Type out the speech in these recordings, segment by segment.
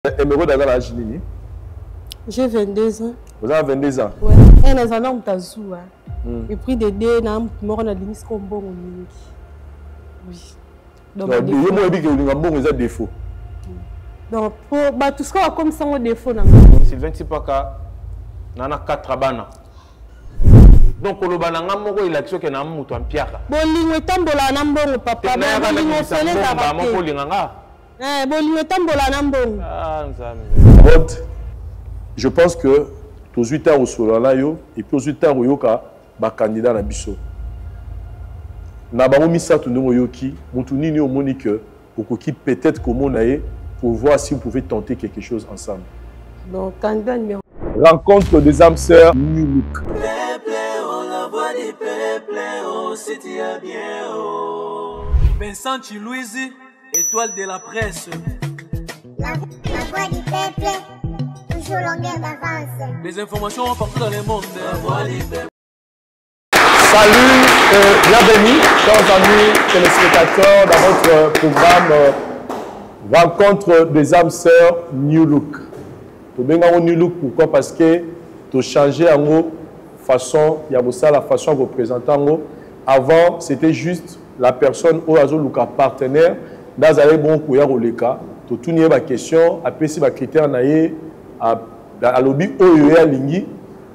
Emeraude aza na age nini? J'ai 22 ans. Oza na 22 ans? Ouais. Eh naza na moto azuwa. Et puis de deux na moto moko nalingi sikoyo mbongo mingi. Oui. Donc yo moko oyebi ke olinga mbongo eza défaut. Donc po bato sikoyo bakomisa yango défaut na ngai. Sylvain Tsipaka na na 4 bana. Donc koloba na nga moko elakisi oke na moto ya mpiaka. Bolingo etambolaka na mbongo papa. Bolingo ofele ezalaka te. Moko olinga nga. Eh, bolingo etambola na mbongo. Ah, Nzambe. Rod, je pense que tozwi ntango kosolola na yo et puis ozwi ntango koyoka bakandidat na biso na bango misato ndenge oyoki motu nini omoni que okoki peut-être komona ye pour voir si vous pouvez tenter quelque chose ensemble. Donc, candidat numéro Rencontre des âmes sœurs New Look. Peuple, oh, la voix du peuple, oh, si tu as bien, oh. Vincent Chiluizi, étoile de la presse. La voix du peuple, toujours longueur d'avance. Les informations partout dans le monde. La voix du peuple. Salut et bienvenue, chers amis téléspectateurs, dans votre programme Rencontre des âmes sœurs New Look. Tobenga New Look, pourquoi? Parce que to changer en façon, il y a ça, la façon de représenter en gros. Avant, c'était juste la personne oyo azoluka partenaire nde azalaki bongo koya koleka totuni ye baquestion apesi bacritère na ye alobi oyo ye alingi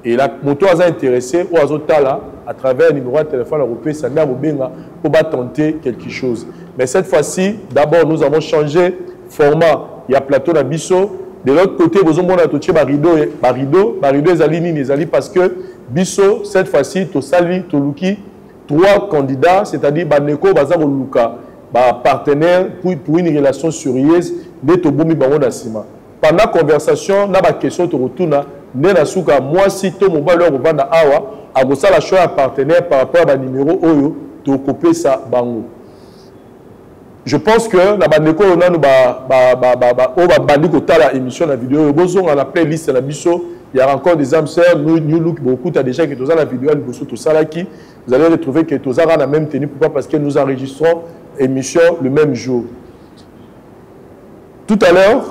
et la moto aza intéressé oyo azotala à travers numéro ya téléphone akopesa nde akobenga mpo batenter quelque chose. Mais cette fois-ci, d'abord nous avons changé format ya plateau na biso. De l'autre côté, bozomona totie barideau, barideau, barideau ezali nini? Ezali parce que biso cette fois-ci tosali, toluki 3 candidats, c'est-à-dire bandeko baza koluka ba partenaire pour une relation sérieuse nde tobomi bango na nsima. Pendant conversation na ba question tokotuna nde na suka mwasi to mobali oyo akovanda awa akosala choix ya partenaire par rapport ya ba numéro oyo tokopesa bango. Je pense que na bandeko oyo nanu oyo babandi kotala émission na vidéo oyo, bozonga na playlist na biso ya Rencontre des âmes sœurs New Look, bokuta déjà que toza na vidéo ya liboso tosalaki. Vous allez retrouver que tozaka na même tenue. Pourquoi? Parce que nous enregistrons émission le même jour. Tout à l'heure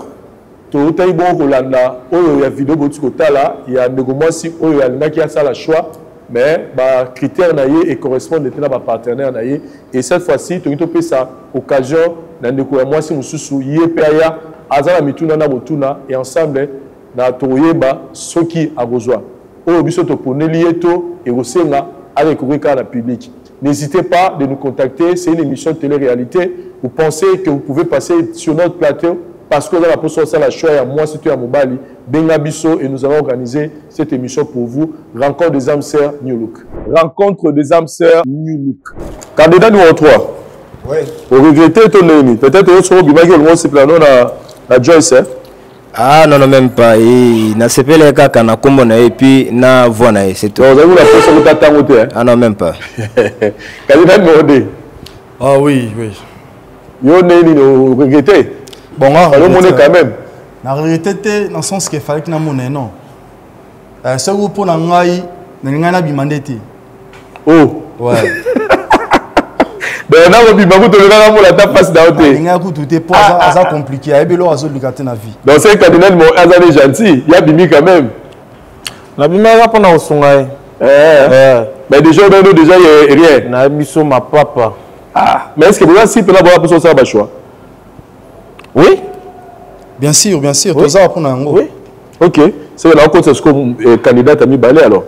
toutaki bongo kolanda oyo ya vidéo boti kotala ya ndeko mwasi oyo alingaki asala choix, mais ba critères na ye et correspondent te na ba partenaire na ye. Et cette fois-ci tolingi topesa occasion na ndeko ya mwasi mosusu ye mpe aya aza na mituna na kotuna, et ensemble na tokoyeba soki akozwa oyo biso toponeli ye to ekosenga arekoki kaka na public. N'hésitez pas de nous contacter, c'est une émission de télé-réalité. Vous pensez que vous pouvez passer sur notre plateau parce que dans la poste ça la choix ya moi si tu es mobali benga biso et nous allons organiser cette émission pour vous. Rencontre des âmes sœurs New Look. Rencontre des âmes sœurs New Look. Candidat numéro 3. Oui. Au regretter ton ennemi. Peut-être que vous avez dit que vous la Joyce, hein? Ah non, non, même pas. Et na sepele kaka na kombo na ye, et puis na voix na ye, c'est tout. Donc, vous avez la poste de tata ngote, hein? Ah non, même pas. Candidat numéro 2. Ah oui, oui. Yo neni no regretter. Bon, ah, Fallait regretter. monter quand même. Na regretter te dans le sens qu'il fallait que na monnaie non. Ce groupe na ngai, na ngai na bimande te. Oh. Ouais. Ben na bima kutu na na mola ta face na te. Na ngai kutu te po aza compliqué, ayebi lo azo luka te na vie. Donc c'est candidat numéro 1 aza gentil, ya bimi quand même. Na bimi aza pona kosunga ye. Mais déjà on a déjà rien. Na biso ma papa. Ah, mais est-ce que vous avez si pela bola pour ça ba choix? Oui. Bien sûr, bien sûr, Oui. toza pona yango. Oui. OK, c'est là encore ce que candidat a mis balai alors.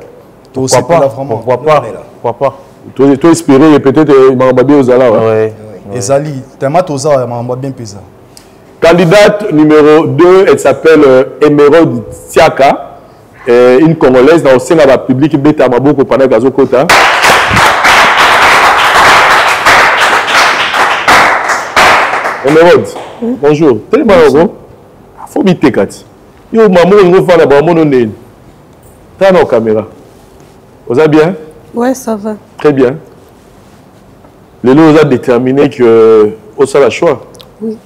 Pourquoi Pourquoi pas, pas? vraiment. Pourquoi pas? Pourquoi pas? Toi, toi espérer peut-être Mamba bien aux ala, ouais. Ouais. Ezali, tellement toza ya Mamba bien pesa. Candidate numéro 2, elle s'appelle Emeraude Tiaka, une Congolaise dans le sein de la public beta maboko pendant Gazokota. Emeraude, bonjour. T'es bon, faut m'y kati. Yo maman ngo fana ba mono nene. T'as nos caméra. Vous allez bien? Ouais, ça va. Très bien. Les lots ont déterminé que au sala choix. Oui.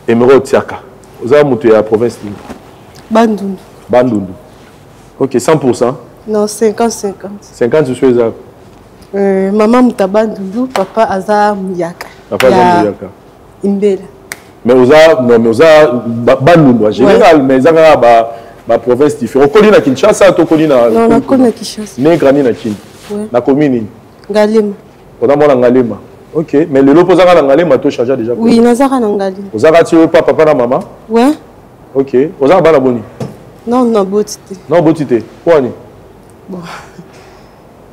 Emeraude Tiaka. Vous avez monté à la province de Bandundu. Bandundu. Ok, 100%. Non, 50-50. 50, je suis là. Maman Mouta Bandundu, papa Aza Mouyaka. Papa Aza Ya Mouyaka. Imbela. Mais oza, non, mais oza Bandundu en général, ouais. Mais eza kaka ba ba province différente. Okoli na Kinshasa to okoli na? Non, nakoli na Kinshasa. Ne grandi na Kin. Ouais. Na commune nini? Ngalema. Oza mwana Ngalema. Ok, mais lelo mpo ozaka na Ngalema to changer déjà? Oui, nazaka na Ngalema. Ozaka ti oyo pa papa na mama? Ouais. Ok, ozaka bana boni? Non, non, boti te. Non, boti te. Mpo ani? Bon.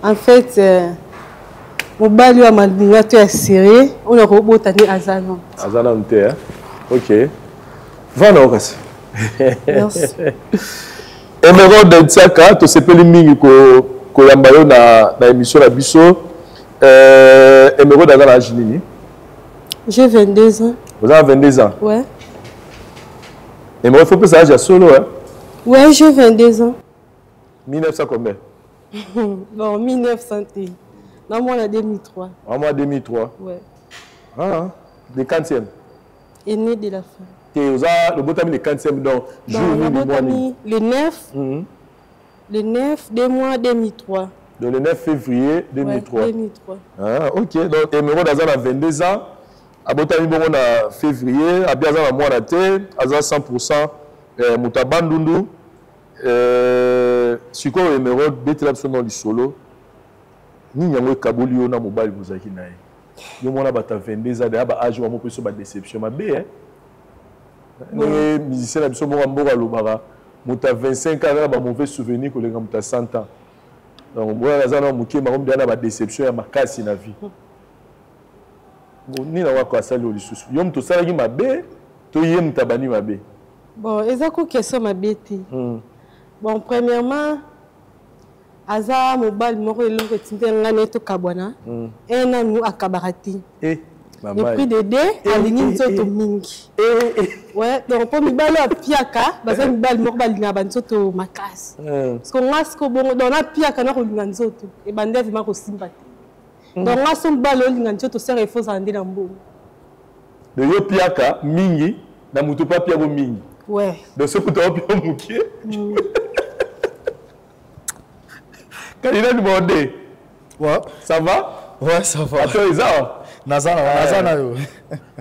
En fait, mobali oyo ya malinga to ya sérieux oyo nakobota nde aza nano. Aza nano te, hein? Ok. Vanda oyo kasi. Merci. Emeraude Ntiaka, tosepeli mingi koyamba yo na émission na biso. Emeraude aza na âge nini? J'ai 22 ans. Oza na 22 ans? Ouais. Emeraude, faut pesa âge ya solo, hein? Ouais, j'ai 22 ans. 1900 combien? Bon, 1900 te. Non, moi, en 2003. Ah, moi, 2003. Ouais. Ah, le 40e. Aîné de la femme. Te, oza, le botami le 40e, donc, jour Donc, nini, mois nini? Le 9. Le 9, 2 mois, 2003. Donc, le 9 février 2003. Ouais, 2003. Ah, ok. Donc, Emeraude aza na 22 ans. Abotami bongo na février, abi aza na mwana te, aza 100% moto ya Bandundu. Sikoyo Emeraude, betela biso na lisolo. Nini yango ekaboli yo na mobali bozalaki na ye? Yo mwana bato ya 22 ans, deya ba âge wa moko so ba déception mabe, hein? Ndenge musicien na biso moko ya mboka alobaka, moto ya 25 ans aza na ba mauvais souvenir koleka moto ya 100 ans. Donc, mwana aza na moke, makomi deya na ba déception ya makasi na vie. Bon, nini yango ako asali yo lisusu? Yo moto osalaki mabe, to ye moto abandi mabe? Bon, eza ko question mabe te. Bon, premièrement, aza mobali moko eloko etindi nga na ye tokabwana. Un nanu akabaka te. Mama Le prix de deux, alingi nzoto mingi. Ouais, donc po mibali oyo apiaka, baza mibali moko balingaka ba nzoto makasi. Parce que nga siko bongo, donc napiaka na kolinga nzoto, ebandi vraiment kosimba te. Donc nga so mobali olinga nzoto, sere il faut ozala nde na mbongo. Donc yo piaka mingi, na moto pa piako mingi. Ouais. Donc soki moto apia moke. Candidat numéro 2. Ouais. Ça va? Ouais, ça va. Attends, Isa. Naza na, naza na yo.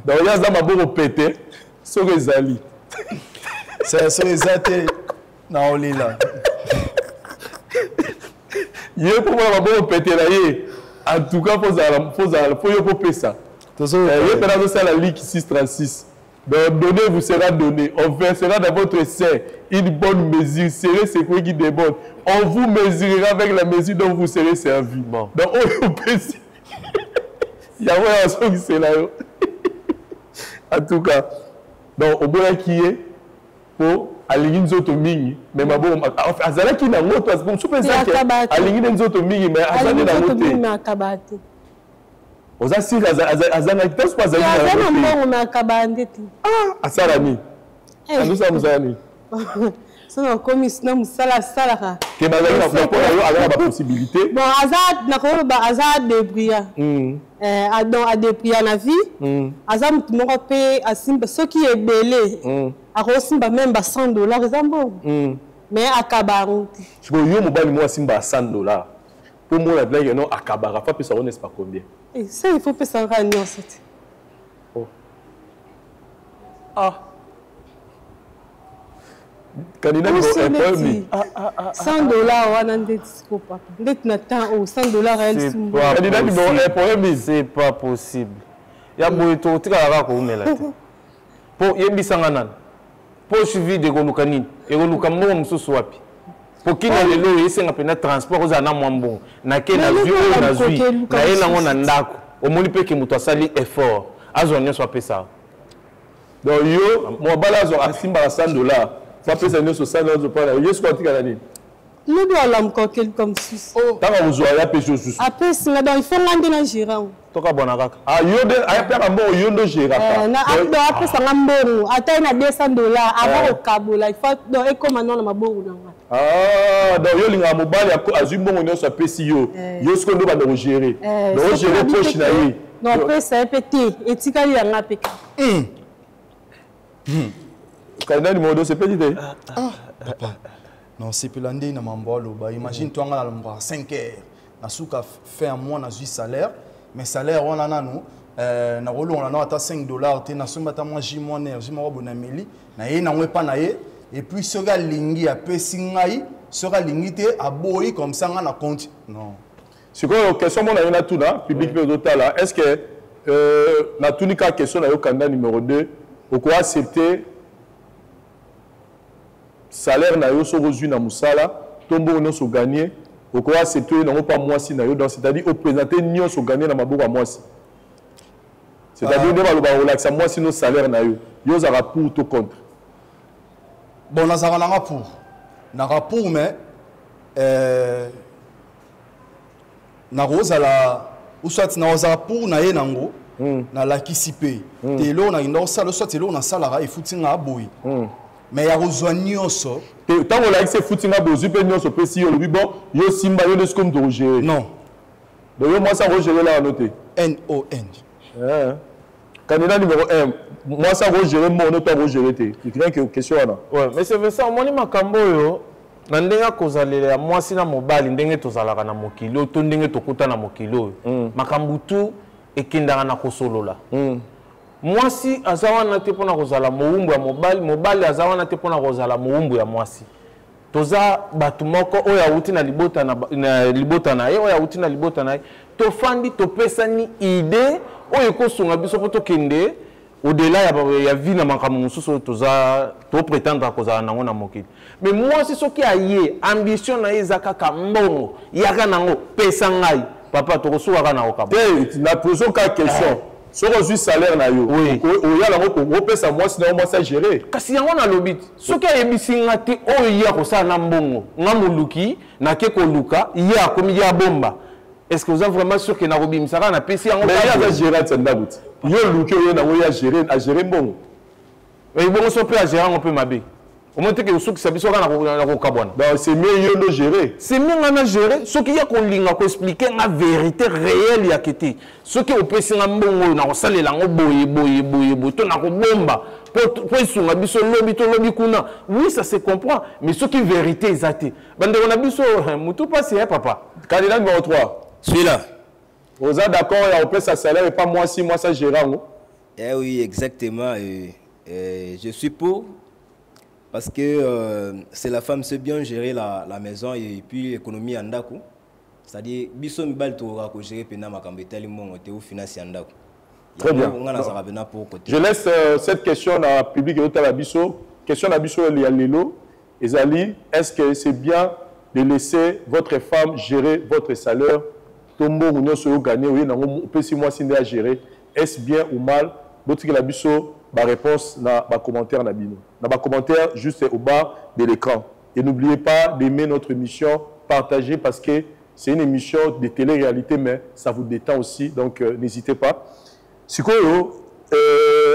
Donc ya za maboko pété, soki ezali. C'est soki eza te na olela. Ye pour moi maboko pété na ye. En tout cas, faut zala, faut zala, faut yo popesa. Tozo. Ye pena zo sala Luc 636. Donc, donnez vous sera donné. On versera dans votre sein une bonne mesure, serrée, secouée qui déborde. On vous mesurera avec la mesure dont vous serez servi. Bon. Donc, on est au PC. Il y a un son qui c'est là. En tout cas, donc, au bout qui est pour aligner nzoto mingi, mais ma bon, enfin, azala qui n'a moto, parce que bon, super C'est ça qui est akabate. aligner nzoto mingi, mais azala Aligner n'a nzoto moto. mingi, mais akabate. Oza sika, aza na kitasi po azali na Aza na yango te. mbongo, mais akabaka nde te. Ah, asala nini? Azosala mosala nini? So nakomi na mosala asalaka. Ke bazali na mpo na yo, aza na bapossibilité. Bon, aza, nakoloba aza débrouillard. Donc adébrouillard na vie. Aza motu moko mpe asimba soki ebele. Akosimba même ba 100 $ eza mbongo. Mais akaba yango te. Sikoyo yo mobali moko asimba ya 100 $, mpo mona bilaki no akabaka, fa apesa ngo n'est-ce pas combien? Eh, ça il faut pesa kaka nyonso te. Oh. Ah. Candidat numéro Oso un, neti problème nini? 100 $ wana ndeti siko papa. Ndeti na temps oyo 100 $ ya C'est lisumu. pas Candidat numéro possible. un, problème nini? C'est pas possible. Ya boye totikala kaka koumela te. Po yebisanga nani? Poche vide ekoluka nini? Ekoluka mbongo mosusu wapi? Po kina lelo oyo esenga mpenza transport ozala na mwa mbongo. Nake Mais nazwi eloko oyo ya nazwi, mokoki eluka naye nango mosusu. na ndako. Omoni mpe ke moto asali effort. Azwa nyonso apesa. Donc yo mobali azwa asimbaka 100 $, fo apesa nyonso 100 $ mpo na ye, soki atikala nini? Lobi alamuka okeluka mosusu. Ntango akozwa ye apesi yo susu. Apesi nga, donc il faut nga nde na gérer yango. Tokabwana kaka. Ah, yo nde ayapeka mbongo, yo nde ogéraka. Donc apesa nga mbongo ata ye na 200 $ avant kokabola, il faut donc ekóma nano na mabongo na nga. Ah, donc yo olingaka mobali azwi mbongo nyonso apesi yo, yo sikoyo nde obanda kogérer, donc ogérer poche na ye. Non, apesa ye mpe te, etikali yanga mpe kaka. Candidat numéro 2, sepeli te? Ah, papa. Non, sepela nde na mambo aloba. Imagine toi nga na longwa 5 heures. Na suka fin ya mois nazwi salaire, mais salaire wana nanu Nakolongola nao ata 5 $ te, nasombi ata mwa jus, mwa énergie moko boye, nameli, naye nango epa na ye. Et puis soki alingi, apesi ngai, soki alingi te, aboyi. Comme ça ngai na compte non. Sikoyo question moko na ye natuna public mpe ozotala: est ce que natuni kaka question na yo, candidat numéro 2, okoaccepte salaire na yo soki ozwi na mosala to mbongo nyonso ogagner, okoaccepte oyo nango mpa mwasi na yo? Donc c'est-à-dire oprésente nyonso ogagner na maboko ya mwasi, c'est-à-dire nde balobaka kolakisa mwasi no salaire na yo, yo ozalaka pour to contre? Bon, nazalaka nanga pour, naka pour, mais nakozala ou soit nakozala pour na ye nango, nalakisi mpe te eloko nakenda kosala, soit eloko nasalaka efuti nga aboye, mais ya kozwa nyonso. Te, ntango olakisi efuti nga, bozwi mpe nyonso opesi yo, olobi: bon, yo simba, yo nde sikoyo moto okogérer. Non. Donc yo mwasi akogérer laka no te? Non. Eh. Candidat numéro 1, mwasi akogérer mbongo to akogérer te? Rien que question wana. Ouais, mais c'est Vincent, omoni makambo oyo na ndenge akozalela ya mwasi na mobali, ndenge tozalaka na mokili oyo to ndenge tokuta na mokili oyo, makambo tu ekendaka na kosolola. Mwasi aza wana te mpona kozala mowumbu ya mobali, mobali aza wana te mpona kozala mowumbu ya mwasi. Toza bato moko, oyo awuti na libota na, na libota na ye, oyo awuti na libota na ye, tofandi, topesani idée oyo ekosunga biso mpo tokende au-delà ya vie na makambo mosusu oyo toza toprétendre kozala nango na mokili. Mais mwasi soki aye, ambition na ye eza kaka mbongo, yaka nango, pesa ngai, papa, tokosukaka na kokaba. Te, na pose kaka question: soki ozwi salaire na yo, oya nango opesa mwasi na yo, mwasi agérer? Kasi yango nalobi ti soki ayebisi nga te oyo ye akosala na mbongo, nga moluki nake koluka, ye akomi ye abomba, est ce que oza vraiment sûr ke nakobimisa kaka napesi yango? Mais ye aza gérant ya ndako ti yo oluki, oye nango, ye agérer, agérer mbongo. Ebongo so mpe agérer yango mpe mabe, omoni teke osukisa biso kaka na kokabwana. Donc c'est mieux yo ndo gérer. C'est mieux nga na gérer. Soki ya kolinga koexpliquer nga vérité réelle yake te, soki opesi nga mbongo oyo, nakosalela yango boye boye boye boye to nakobomba po esunga biso lobi to lobi kuna, oui, ça se comprend. Mais soki vérité eza te, bandeko na biso, mutu mpasi ya papa. Candidat numéro 3. Celui-là. Oza d'accord ya kopesa salaire epa mwasi, mwasi agérer yango? Eh oui, exactement. Et je suis pour parce que c'est la femme sait bien gérer la maison et puis l'économie ya ndako. C'est-à-dire biso mibali tokoka kogérer mpenza makambo etali mbongo te ou finance ya ndako. Très bien. Nga nazalaka mpenza pour côté. Je laisse cette question na public ezotala biso. Question na biso ya lelo ezali: est-ce que c'est bien de laisser votre femme gérer votre salaire to mbongo nyonso oyo gagné, oye nango, opesi mwasi nde agérer? Est-ce bien ou mal? Botikela biso baréponse na bacommentaire na bino, na bacommentaire juste au bas de l'écran. Et n'oubliez pas d'aimer notre émission, partager, parce que c'est une émission de télé-réalité, mais ça vous détend aussi. Donc n'hésitez pas. Sikoyo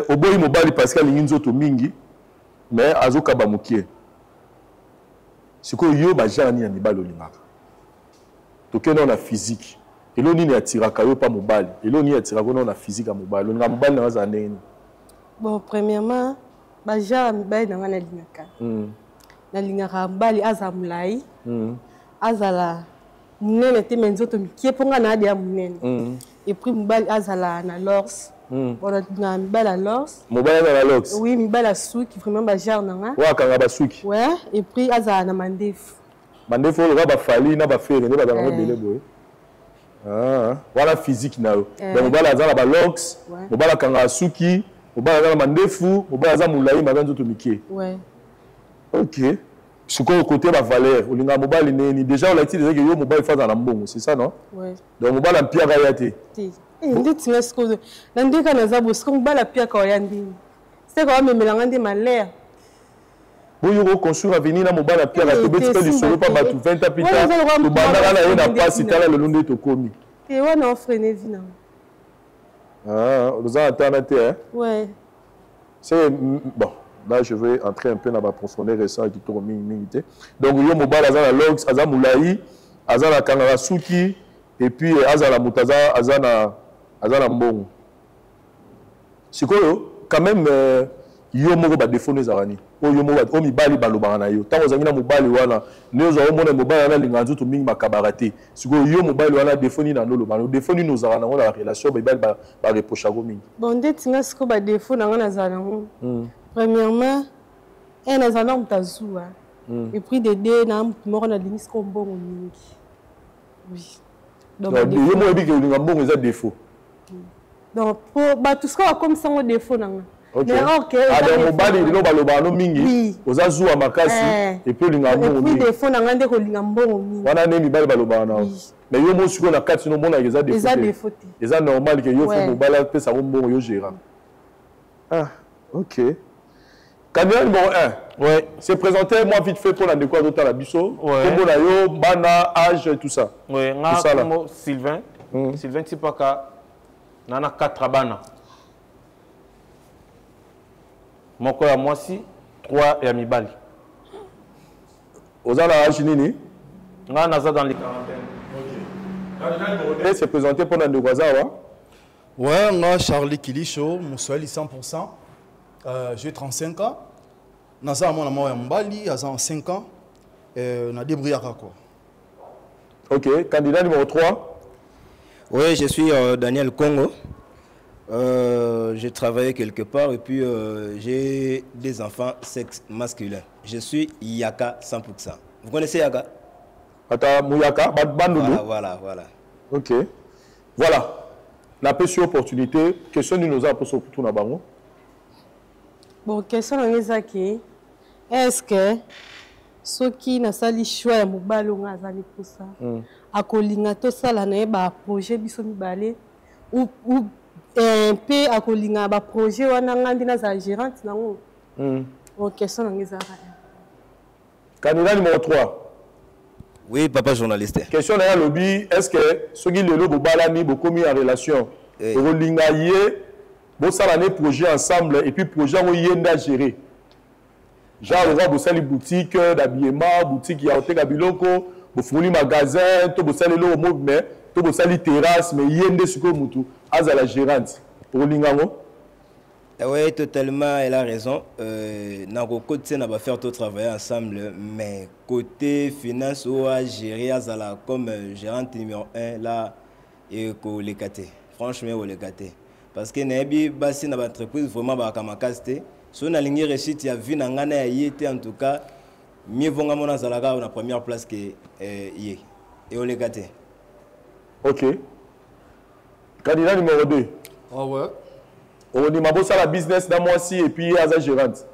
oboyi mobali parce que alingi nzoto mingi mais azokaba mokie. Sikoyo yo, bagenre nini ya mibali olingaka? Tokende na physique. Elo nini atiraka yo pa mobali? Elo nini atiraka yo na physique ya mobali? Olingaka mobali na azala ndenge nini? Bon, premièrement, bagenre ya mibali na ngai nalingaka, nalingaka mobali azala molai, azala monene te, mais nzoto mike, mpo ngai na adeya monene. Et puis mobali azala na locks. Bon, nalingaka mibali ya locks. Mobali azala na locks? Oui, mibali ya suki, vraiment bagenre na nga. Oyo akanga basuki? Ouais, et puis azala na mandefu. Mandefu oyo loka bafali na bafere nde bazala yango ebele boye. Ah, wana physique na yo. Donc mobali aza na balocks, mobali akangaka suki, mobali aza na mandefu, mobali aza molai, aza nzoto mike. Ouais. Ok, sikoyo côté bavaleur, olingaka mobali neni? Déjà olakisi déjà ke yo mobali faut azala na mbongo, c'est ça, non? Ouais. Donc mobali ampiaka ya te? Te. Ndeti nga sikoyo na ndenge naza boye, sikoyo mobali apiaka oya ndenge seka wamemelanga nde malere. Boyo koconstruire avenir na mobali apiaka? Tobeti mpe lisolo mpa bato 20 ans plus tard, tobandaka na ye na pasi, tala lelo nde tokomi. Te, wana ofreiner vie nango. Oza na tana te? Ouais. C'est bon, là je vais entrer un peu na baprofondeur esa kitoko mingi mingi te. Donc yo, mobali aza na locks, aza molai, aza na kangaka suki, et puis azala moto aza na mbongo. Sikoyo quand même Yo moko ba défaut ezalaka nini? Oyo yo moko oyo mibali balobaka na yo. Ntango ozalaki na mobali wana, nde ozwa omona mobali wana alingaka nzoto mingi bakabaka te. Sikoyo yo mobali wana défaut nini anoloba na yo? Défaut nini ozalaka nango na relation mibali bareprochako mingi? Bon, ndeti nga sikoyo ba défaut na nga nazala nango. Premièrement, eh nazala na moto azuwa. Et puis de deux, na moto moko nalingi sikoyo mbongo mingi. Oui. Donc, yo moko oyebi ke olinga mbongo eza défaut. Donc po bato sikoyo bakomisa yango défaut na nga. Mais or que ah, donc mobali lelo balobaka no mingi oza zuwa makasi et puis olingaka mbongo mingi. Défaut na nga nde kolinga mbongo mingi. Wana nde mibali balobaka na mais yo moko sikoyo na kati no omonaka eza défaut te. Eza normal ke yo faut mobali apesa ngo mbongo yo gérant. Ah, ok. Candidat numéro 1. Ouais. C'est présenté moi vite fait pour la ndeko azotala biso. Kombo na yo, bana, âge, tout ça. Ouais, nga kombo Sylvain. Sylvain Tipaka nana 4 bana. Moko ya mwasi, 3 ya mibali. Oza na âge nini? Nga naza dans les quarantaines. OK. Candidat numéro 2 c'est présenté pour la ndeko azawa. Ouais, nga Charlie Kilisho, Moussouali 100%. J'ai 35 ans. Naza mwana moko ya mobali, aza en 5 ans. Na débrouillaka quoi. OK, candidat numéro 3. Oui, je suis Daniel Congo. J'ai travaillé quelque part et puis j'ai des enfants sexe masculin. Je suis Yaka 100%. Vous connaissez Yaka? Ata Mouyaka, Bandundu. Voilà, voilà, voilà. OK. Voilà. La petite opportunité, question de nos apôtres pour tout bango. Bon, question na eza ke est-ce que soki nasali choix ya mobali oyo azali posa akolinga tosala na ye ba projet biso mibale ou mpe akolinga ba projet wana nga nde nazala gérante nango. Bon, question na eza. Candidat numéro 3. Oui, papa journaliste. Question na lobi, est-ce que soki lelo bobalani bokomi en relation, okolinga ye bosala ne projet ensemble et puis projet yango ye nde agérer. Genre oza bosali boutique d'habillement, boutique ya koteka biloko, bofungoli magasin, to bosali eloko moko mais to bosali terrasse mais ye nde sikoyo mutu azala gérante. Okolinga yango? Oui, totalement, elle a raison. Dans le côté, on va faire tout travailler ensemble, mais côté finance, on a géré Azala comme gérante numéro 1, là, et qu'on les caté. Franchement, on les caté. Parce que nayebi basi na entreprise vraiment ba kamakaste. So na lingi réussite ya vie na ngana ya yete en tout cas, mieux vaut nga mona Azala na première place que ye. Et on les caté. OK. Candidat numéro 2. Ah ouais. On dit ma bossa la business dans moi si et puis aza gérante.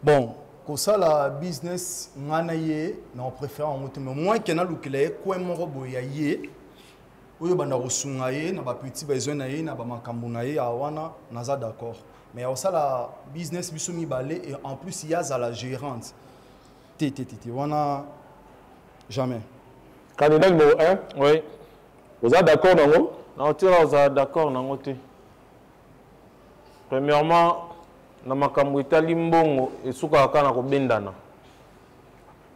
Bon, kosa la business ngana ye na on préfère en mot mais moins que na lukile quoi moko boya ye oyo banda kosunga ye na ba petit besoin na ye na ba makambo na ye awana naza d'accord. Mais kosa la business biso mibale et en plus il y a la gérante. T T T T wana jamais. Candidat numéro 1. Oui. Vous êtes d'accord nango? Non, tu es d'accord nango te. Premièrement, na makambo etali mbongo esukaka kaka na kobendana.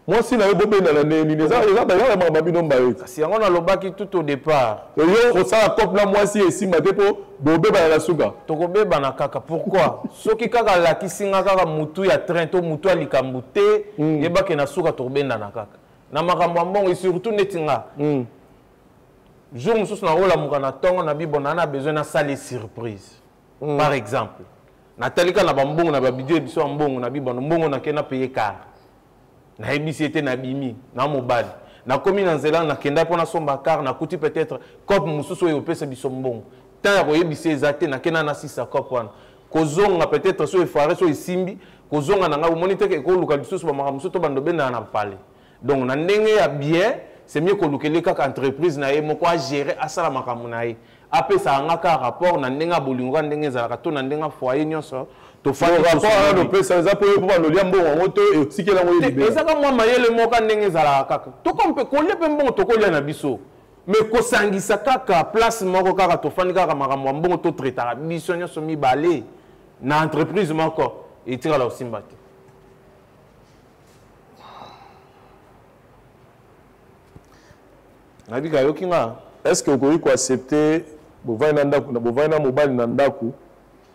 Mwasi na yo bobendana ndenge nini? Eza eza ba bino mbayo. Kasi yango nalobaki tout au départ. Yo osala cop na mwasi esimba te po bobebana na suka. Tokobebana kaka. Pourquoi? Soki kaka alakisi nga kaka mutu ya train to mutu ya likambo te, yebake na suka tokobendana kaka. Na makambo ya mbongo et surtout neti nga. Jour mosusu nakolamuka na ntongo na bibo na na besoin nasala surprise. Par exemple, natalika na bambongo na babidie biso ya mbongo na bibo mbongo na kena payer car. Nayebisi ete nabimi na mobali. Nakomi na nzela nakenda mpo nasomba car nakuti peut-être cop mosusu oyo opesa biso mbongo. Tant ya koyebisa eza te nakenda na sisa cop wana. Kozonga peut-être so efare so esimbi, kozonga na ngai omoni te ke ekoluka lisusu ba makambo mosusu to bando bendana na palais. Donc na ndenge ya bien, c'est mieux kolukeli kaka entreprise na ye moko a gérer asala makambo na ye. Apesa nga ka rapport na ndenge bolingo ndenge ezalaka to na ndenge foyer nyonso to fandi rapport wana no pesa eza po po banolia mbongo yango to etikela yango ye libela. Ezaka mwa mayele moko ndenge ezalaka kaka. To comme kolia pe mbongo tokolia na biso. Mais kosangisa kaka place moko kaka tofandi kaka makambo ya mbongo to traitaka biso nyonso mibale na entreprise moko etikala kosimba te. Nabika yoki nga. Est-ce que okoki ko accepter bovandi na ndako, na bovandi na mobali na ndako?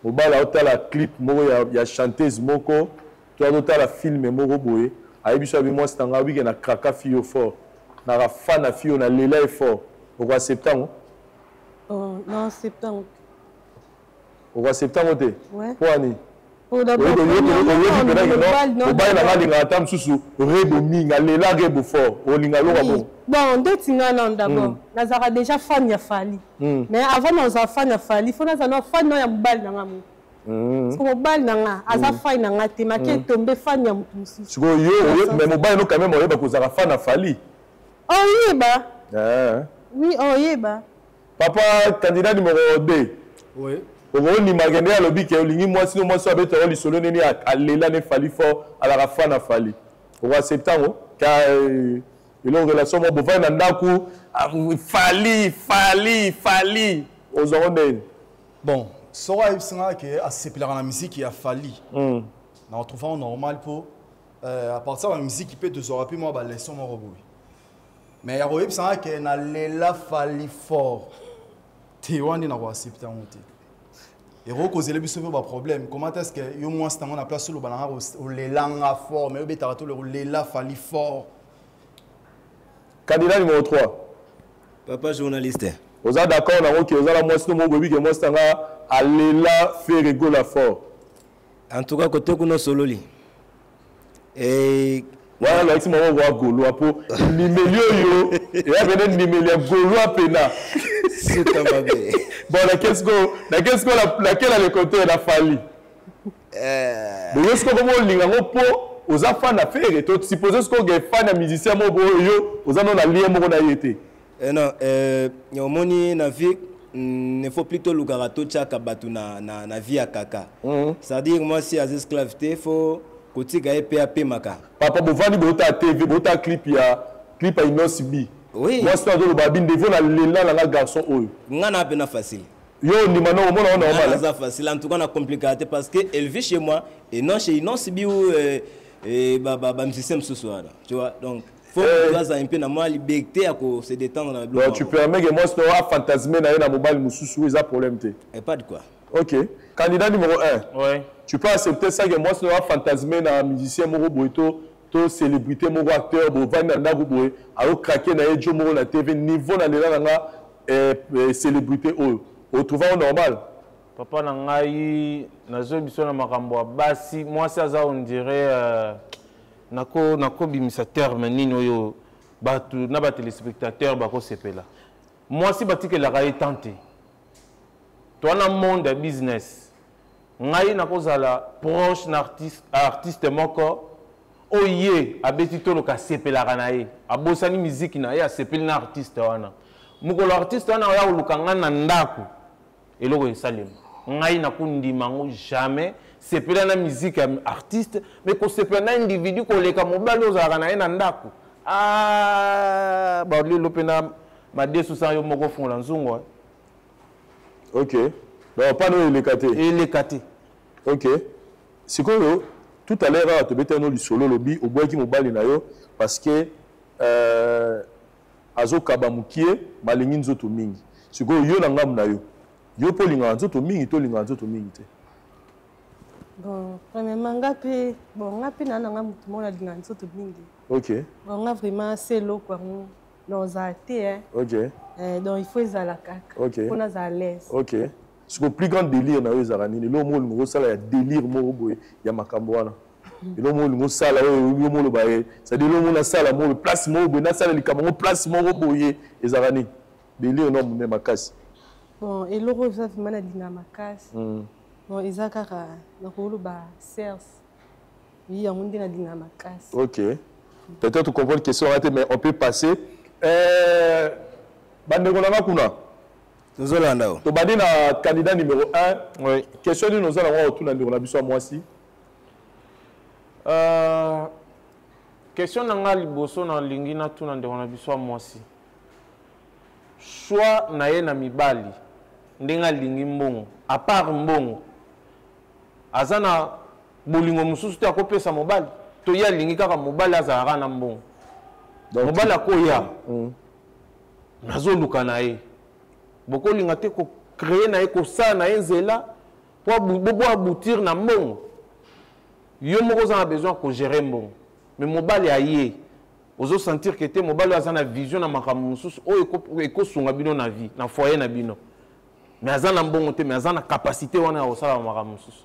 Mobali aotala clip moko ya, ya chanteuse moko to azotala film moko boye, ayebi so abi mwasi na ngai abike na kraka fille yo fort, naka fan na fille yo na lela ye fort, oko accepte yango? Oh, na accepte yango. Oko accepte yango te? Ouais. Mpo ani? Oyebi mpena keno mobali na ngai alingaka ata mosusu rebo mingi, alela rebo fort, olinga loka bongo? Bon, ndeti ngai nano d'abord nazalaka déjà fan ya Fally, mais avant nazala fan ya Fally, faut nazala na fan ya mobali na ngai moko. Parce que mobali na nga aza fan na nga te, make tombe fan ya motu mosusu. Sikoyo yo, mais mobali no quand même oyeba kozala fan ya Fally? Oyeba. Oui, oyeba. Papa candidat numéro 2. Oui. Okondimaka nde alobi ke olingi mwasi no mwasi abetaka lisolo nini alela ne Fally fort, alaka fan na Fally, okoaccepte yango? Ka eloko relation moko bovandi na ndako, Fally Fally Fally, ozwango ndeni? Bon, soko ayebisi nga ke asepelaka na miziki ya Fally, na retrouve yango normal, mpo à partir ya miziki mpe tozwaka mpe mwa baleçon moko boye. Mais ya koyebisa nga ke nalela Fally fort te, wana nde nakoaccepte yango te. Ekoki kozela biso mpe baproblème. Comment est ce que yo mwasi nango na place oloba nanga olelanga fort, mais obetaka to olela Fally fort? Candidat numéro 3. Papa journaliste. Oza d'accord nango ke oza na mwasi no moko boyebi ke mwasi nanga alela Ferre Gola fort? En tout cas, côté kuna sololi. Et wana alakisi mama wa gaulois mpo ndimeli oyo eya pene ndimeli ya gaulois pena. Suka mabe. Bon, nakesi ko laquelle ale compteur na Fally? Boyo sikoyo komo olinga yango mpo oza fan na Ferre, to suppose sikoyo ke fan ya musicien moko boyo yo oza no na lien moko na ye te? Non, omoni na vie, ne faut plus tolukaka totiaka bato na vie ya kaka. C'est-à-dire mwasi aza esclave te, faut kotika ye mpe apemaka. Papa, bovandi bota TV, bota clip ya clip ya Innoss'B. Oui. Mwasi to azoloba bi ndevo na lela na nga garçon oyo. Nga na pena facile. Yo ndima no omona normal. Nga naza facile, en tout cas na compliqué parce que elle vit chez moi et non chez Innoss'B ou ba musicien mosusu wana. Tu vois, donc faut que un peu na moi liberté à se détendre dans le bloc. Tu permets que moi je dois fantasmer na na mobile mususu, eza problème te. Et pas de quoi. OK. Candidat numéro 1. Ouais. Tu peux accepter ça que moi je dois fantasmer na musicien moko boye to célébrité moko acteur bo vanda ndako boye ayo craquer na ye jo moko na TV niveau na lela nga célébrité oyo. Au trouver normal. Papa na ngai nazo biso na makambo ya basi, mwasi aza on dirait nako bimisa terme nini oyo bato na ba téléspectateurs bakosepela. Mwasi batikelaka ye tante. Toi na monde ya business. Ngai nakozala proche na artiste moko oye abeti toloka sepelaka na ye. Abosani musique na ye asepeli na artiste wana. Mokolo artiste wana oya koluka nga na ndako eloko esalema. Ngai nakondima ngo jamais sepela na musique ya artiste, mais kosepela na individu koleka mobali ozalaka na ye na ndako. Ah, ba lelo pe na madesu sa yo moko fongola nzungu, hein. Ok. Donc, pas no eleka te. Eleka te. Ok. Sikoyo, tout à l'heure, tu bete no lisolo lobi obwaki mobali na yo parce que azokaba mukie malingi nzoto mingi. Sikoyo yo na ngamu na yo. Yo po linga nzoto mingi to linga nzoto mingi te. Bon, premièrement ngapi, bon ngapi na nga mutu mona linga nzoto mingi. Ok. Bon nga vraiment c'est eloko yango. Non, za te hein. Ok. Donc il faut ezala kaka. Ok. Pona za à l'aise. Ok. Ce que plus grand délire na yo ezala nini? Lo mo lingo sala ya délire moko boye ya makambo wana. Lo mo lingo sala oyo yo mo loba ye. C'est-à-dire lo mo na sala mo place moko boye na sala likambo ngo place moko boye ezala nini? Délire no mune makasi. Bon, eloko eza vraiment na linga makasi. Bon, eza kaka na koloba serse. Oui, yango nde na linga makasi. Ok. Peut-être comprendre question raté, mais on peut passer. Bandeko na kuna. Tozolanda. Tobandi na candidat numéro 1. Oui. Question nini oza nango otuna ndeko na biso ya mwasi? Question na nga liboso na lingi na tuna ndeko na biso ya mwasi. Choix na ye na mibali ndenge alingi mbongo, à part mbongo. Aza na bolingo mosusu te akopesa mobali. To ye alingi kaka mobali azalaka na mbongo. Donc, mobali akoya. Nazoluka na ye. Bokolinga te ko créer na ye, kosala na ye nzela. Po bo aboutir na mbongo. Yo moko oza na besoin ya ko gérer mbongo. Mais mobali aye, ozo sentir que te mobali aza na vision na makambo mosusu oyo ekosunga bino na vie, na foyer na bino. Mais aza na mbongo te, mais aza na capacité wana ya kosala makambo mosusu.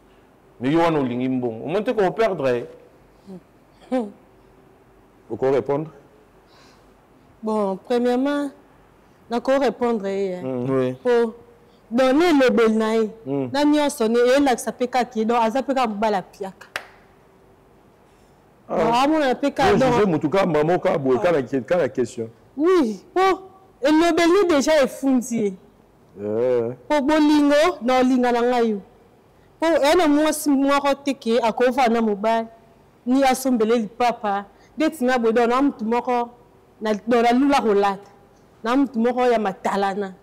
Mais yo wana olingi mbongo. Omoni te ko perdre ye. Oko répondre? Bon, premièrement, nako répondre ye. Oui. Po donner elobeli na ye. Na nyonso ne eyelakisa mpe kaka ye, donc aza mpe kaka mobali apiaka. Donc amona mpe kaka, donc juge mutu kaka mama kaka boye kaka na question. Oui, po elobeli déjà efundi ye. Po bolingo na olinga na ngai yo. Po eya na mwasi moko te ke akovanda na mobali ni asombele lipapa ndeti nga boye, donc na mutu moko na donc nalula kolata na mutu moko ya matalana.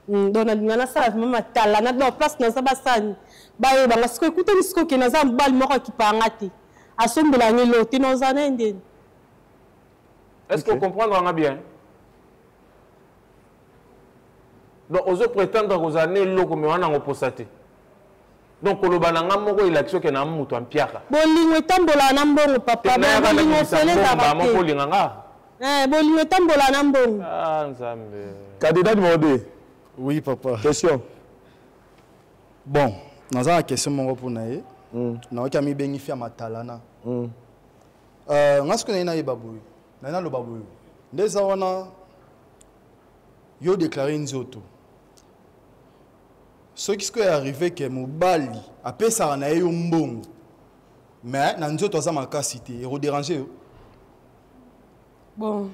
Donc nalinga nasala vraiment matalana, donc place naza basani bayebanga sikoyo ekutani sikoyo ke naza mobali moko akipaka nga te, asombela nga eloko te, naoza na ye ndeni. Est-ce que comprendre nga bien? Donc ozo prétendre kozala na eloko mais wana yango posa te. Donc koloba na nga moko elakisi oke na mutu ampiaka. Bolingo etambolaka na mbongo papa, Te, nayaka bolingo nakimisa ofele mbongo, ezalaka ba te. moko olinga nga. Bolingo etambolaka na mbongo. Ah, Nzambe. Candidat numéro 2. Oui, papa. Question. Bon, naza na question moko mpona ye. Nayoki amibengi fi ya matalana. Nga soki naye nayeba boye, naye naloba boye. Nde eza wana yo déclarer nzoto. Soki sikoyo arrivé ke mobali apesaka na ye yo mbongo, mais na nzoto aza makasi te, eko déranger yo? Bon,